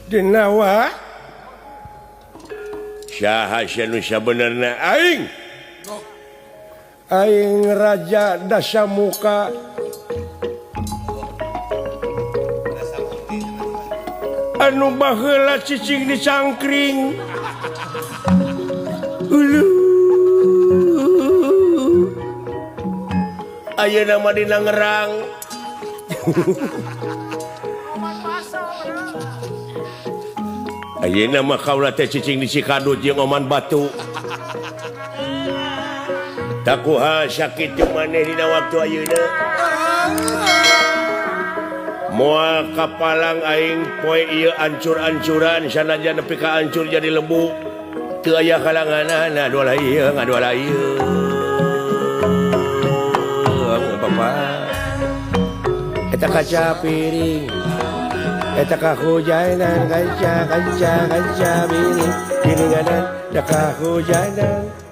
Dinawa saha sia nu sabenerna aing? Aing Raja Dasamuka. Anu baheula cicing di cangkring. Uluh. Ayeuna mah dina ngerang. Ayeuna mah kaula teh cicing di Cikadut jeung oman batu. Takuha sakitu maneh dina waktu ayeuna. Moal kapalang aing poe ieu ancur-ancuran sanajan nepi ka ancur jadi lebu. Teu aya kalanganana ngaduala ieu ngaduala ieu. Bapak eta kaca piring eta kahujanan kaca kaca kaca piring piringanan da kahujanan.